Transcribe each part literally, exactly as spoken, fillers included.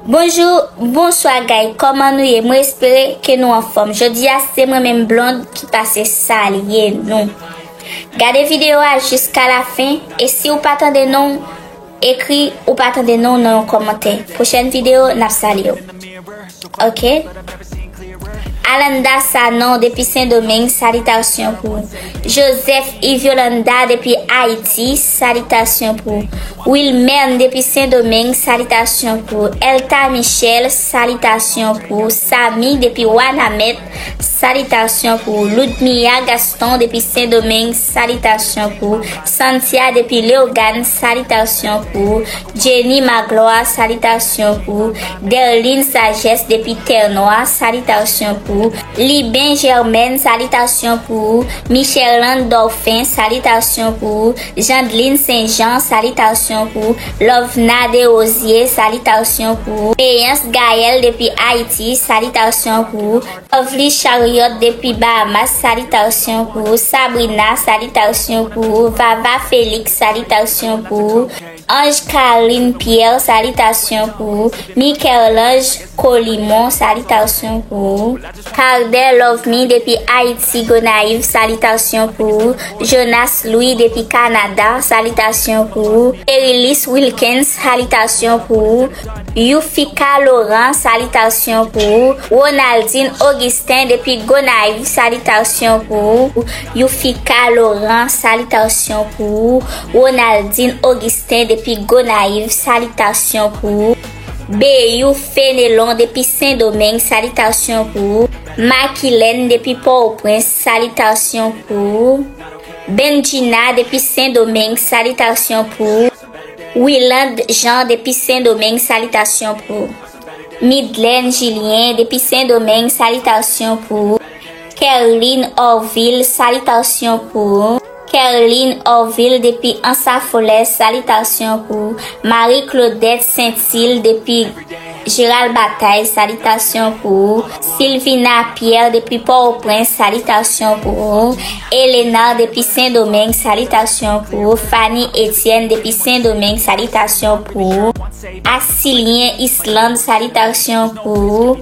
Bonjou, bonswa guys, kòman nou ye? Mwen espere ke nou anfòm. Jodi a se mwen menm Blonde ki pase salye nou. Gade videyo a jiska lafen, e si w pa tande non, ekri ou pa tande non nan yon kòmantè. Pwochèn videyo, n ap salye w. Ok? Alanda Sanon depi Sendomeng, salitasyon pou ou. Joseph Yves Yolanda depi Ayiti, salitasyon pou ou. Wilmène depi Sendomeng, salitasyon pou ou. Elta Michel, salitasyon pou ou. Samy depi Wanament, salitasyon pou ou. Ludmilla Gaston depi Sendomeng, salitasyon pou ou. Santia depi Leyogàn, salitasyon pou ou. Jenny Magloire, salitasyon pou ou. Derline Sagesse depi Tènwa, salitasyon pou ou. Liben Germaine, salitasyon pou ou. Micherlande Dorphin, salitasyon pou ou. Jandline Saint-Jean, salitasyon pou ou. Lovna Desrosiers, salitasyon pou ou. Peyance Gaël depi Ayiti, salitasyon pou ou. Lovely Chariot depi Bahamas, salitasyon pou ou. Sabrina, salitasyon pou ou. Vava Félix, salitasyon pou ou. Ange Carline Pierre, salitasyon pou ou. Michel-Ange Colimon, salitasyon pou ou. Carder Love Me depi Ayiti, Gonayiv, salitasyon pou ou. Jonas Louis depi Kanada, salitasyon pou ou. Erilis Wilkens, salitasyon pou ou. Youfika Laurent, salitasyon pou ou. Ronaldine Augustin depi Gonayiv, salitasyon pou ou. Youfika Laurent, salitasyon pou ou. Ronaldine Augustin depi Gonayiv, salitasyon pou ou. Beyou Fenelon depi Sendomeng, salitasyon pou ou. Makilèn depi Pòtoprens, salitasyon pou ou. Benjina depi Sendomeng, salitasyon pou ou. Wilande Jean depi Sendomeng, salitasyon pou ou. Midlène Julien depi Sendomeng, salitasyon pou ou. Kerline Orville, salitasyon pou ou. Kerline Orville depi Anse à Follets, salitasyon pou ou. Marie Claudette Saint-Île depi Gérald Bataille, salitasyon pou ou. Sylvina Pierre depi Pòtoprens, salitasyon pou ou. Elena depi Sendomeng, salitasyon pou ou. Fanny Etienne depi Sendomeng, salitasyon pou ou. Asilien Islande, salitasyon pou ou.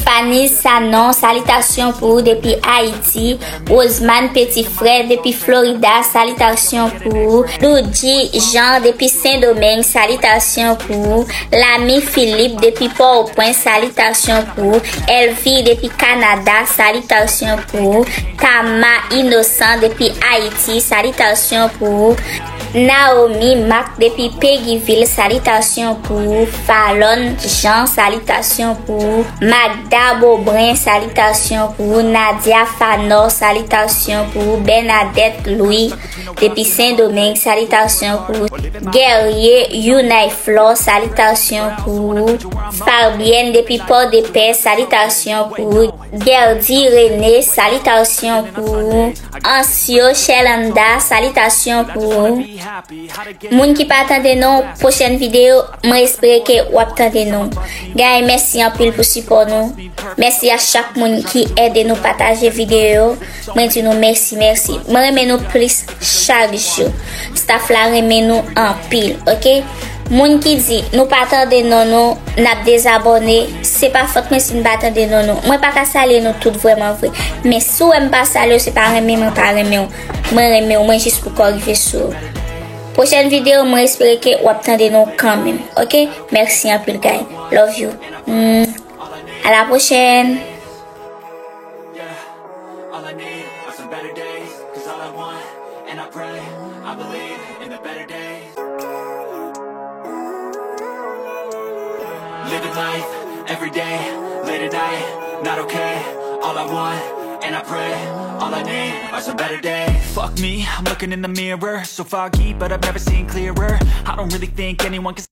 Fanny Sanon, salitasyon pou ou depi Ayiti. Rosemane Petit Frère depi Florida, salitasyon pou ou. Loudji Jean depi Sendomeng, salitasyon pou ou. Lami Philippe depi Pòtoprens, salitasyon pou ou. Elvie depi Kanada, salitasyon pou ou. Tama Innocent depi Ayiti, salitasyon pou ou. Naomi Marc depi Péguy-Ville, salitasyon pou ou. Falon Jean, salitasyon pou ou. Magda Beaubrun, salitasyon pou ou. Nadia Fanor, salitasyon pou ou. Bernadette Louis depi Sendomeng, salitasyon pou ou. Guerrier Younay Flor, salitasyon pou ou. Fabienne depi Pòdepè, salitasyon pou ou. Guerdy René, salitasyon pou ou. Ansyo Sherlanda, salitasyon pou ou. Moun ki pa tande non, pwochèn videyo, mwen espere ke w ap tande non. Guys, mèsi anpil pou sipò nou. Mèsi a chak moun ki ede nou pataje videyo yo. Mwen di nou mèsi, mèsi. Mwen renmen nou plis chak jou. Staff la renmen nou anpil, ok? Moun ki di nou pa tande non nou, n ap dezabòne, se pa fòt mwen si n pa tande non nou. Mwen pa ka salye nou tout vrèman vre. Men si w wè m pa salye w, se pa renmen mwen pa renmen w. Mwen renmen w, mwen jis poko rive sou ou. Pwochèn videyo, mwen espere ke w ap tande non kanmenm, ok? Mèsi anpil, guys. Love you. Mm. À la prochaine. All I need are some better days, cause all I want, and I pray, I believe in the better days. Living life, every day, late at night, not okay. All I want, and I pray, all I need are some better days. Fuck me, I'm looking in the mirror, so foggy, but I've never seen clearer. I don't really think anyone can